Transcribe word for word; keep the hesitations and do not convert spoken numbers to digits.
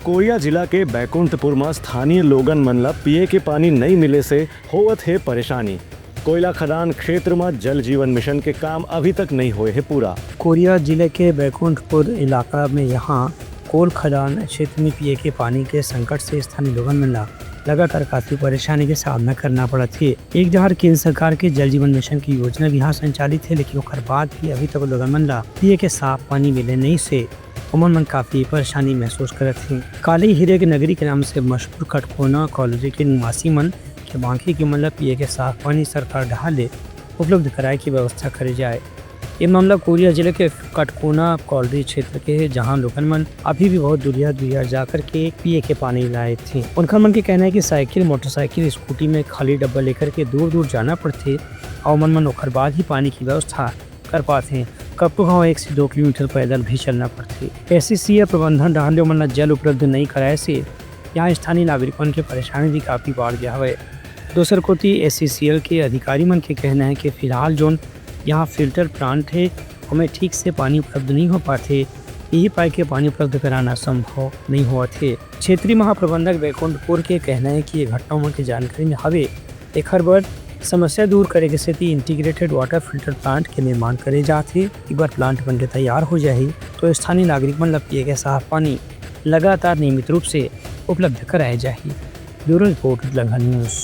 कोरिया जिला के बैकुंठपुर म स्थानीय लोगन मन ल पिए के पानी नइ मिले से होवत हे परेशानी। कोयला खदान क्षेत्र म जल जीवन मिशन के काम अभी तक नइ होए हे पूरा। कोरिया जिले के बैकुंठपुर इलाका में यहाँ कोल खदान क्षेत्र में पिए के पानी के संकट से स्थानीय लोगन मन ला लगातार काफी परेशानी के सामना करना पड़त हे। एक डहर केंद्र सरकार के जल जीवन मिशन की योजना भी यहाँ संचालित हे, लेकिन ओकर बाद भी अभी तक लोगन मन ला पिए के साफ पानी मिले नहीं से ओमन मन काफी परेशानी महसूस करत हे। काली हीरे के नगरी के नाम से मशहूर कटकोना कॉलोनी के निवासी मन के मांग हे कि ओमन ला पिए के साफ पानी सरकार डहार ले उपलब्ध कराए की व्यवस्था करे जाए। ये मामला कोरिया जिले के कटकोना कॉलोनी क्षेत्र के हे, जहां लोगन मन अभी भी बहुत दूरिया दूरिया जाकर के पिए के पानी लाए थे। उनकर मन के कहना है कि साइकिल, मोटरसाइकिल, स्कूटी में खाली डब्बा लेकर के दूर दूर जाना पड़थे और मन मन ओकर बाद ही पानी की व्यवस्था कर पाथे। कतको घाव एक से दो किलोमीटर पैदल भी चलना पड़थे। एससीसीएल प्रबंधन डहार ले ओमन ला जल उपलब्ध नहीं कराए से यहाँ स्थानीय नागरिक मन के परेशानी भी काफी बाढ़ गया हवे। दूसर कोति एससीसीएल के अधिकारी मन के कहना है कि फिलहाल जोन यहाँ फिल्टर प्लांट हे, ओमे ठीक से पानी उपलब्ध नहीं हो पाथे, यही पाए के पानी उपलब्ध कराना संभव नहीं होवत हे। क्षेत्रीय महाप्रबंधक बैकुंठपुर के कहना है कि ये घटना मन के जानकारी में हवे, एखर बर समस्या दूर करे के सेती इंटीग्रेटेड वाटर फिल्टर प्लांट के निर्माण करे जात हे। एक बार प्लांट बन के तैयार हो जाही, तो स्थानीय नागरिक मन ल पिए के साफ पानी लगातार नियमित रूप से उपलब्ध कराए जाही। Bureau report, Lanka news.